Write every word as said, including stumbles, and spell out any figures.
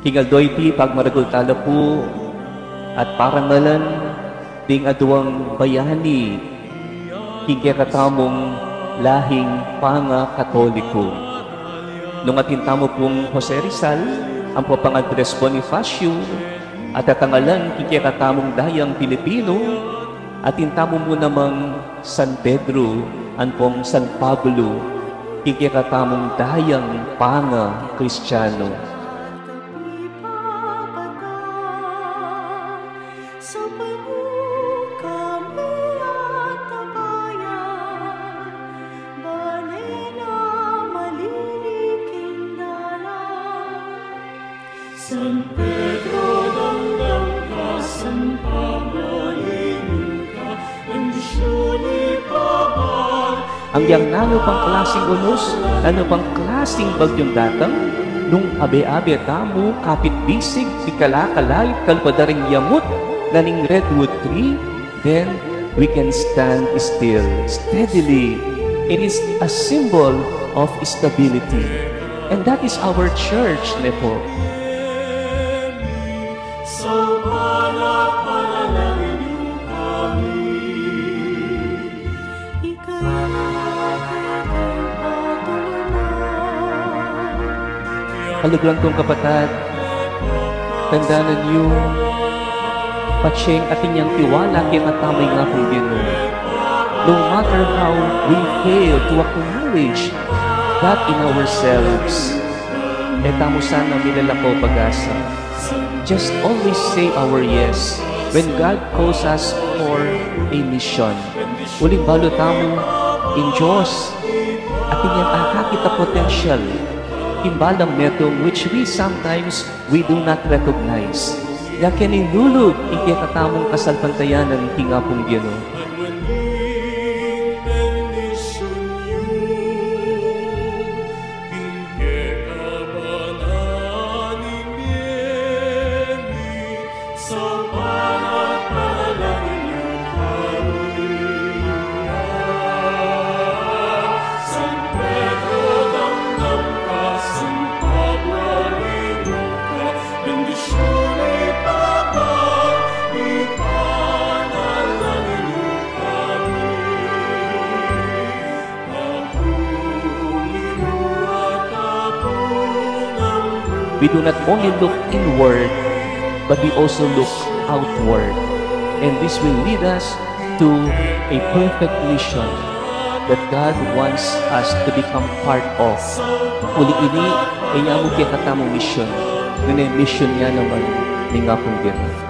King aldo iti, pagmaragul tala pu at parangalan ding aduang bayani king kekatamung lahing panga-Katoliko. Nung atin tamu pung Jose Rizal, ampo pang Andres Bonifacio, at atangalan king kekatamung dayang Pilipino, atin tamu mu namang San Pedro, ampong San Pablo, king kekatamung dayang panga-Kristiano. San Pedro, damdam ka, San Pablo, lingu ka, bendisyun i Papa. Anggiyang nanu pang klasing unus, nanu pang klasing bagyung datang, nung abe-abe tamu kapit bisig, pikala-kalait, kalpa da ring yamut na ning redwood tree, then we can stand still, steadily. It is a symbol of stability. And that is our church, ne po. Kaluguran kung kapatad, tandanan yu, patseng atin yang tiwala kekatamu ing Apung Ginu. No matter how we fail to acknowledge that in ourselves, e tamu sana milalako pag-asa. Just always say our yes when God calls us for a mission. Uling balu tamu, ing Dios atin yang akakit a potential king balang metung, which we sometimes we do not recognize. Ya king ilulub ing kekatamung kasalpantayanan king Apung Ginu. We do not only look inward, but we also look outward. And this will lead us to a perfect mission that God wants us to become part of. Uli ini, e ya mu kekatamung mission, nune mission ya naman ning Apung Ginu.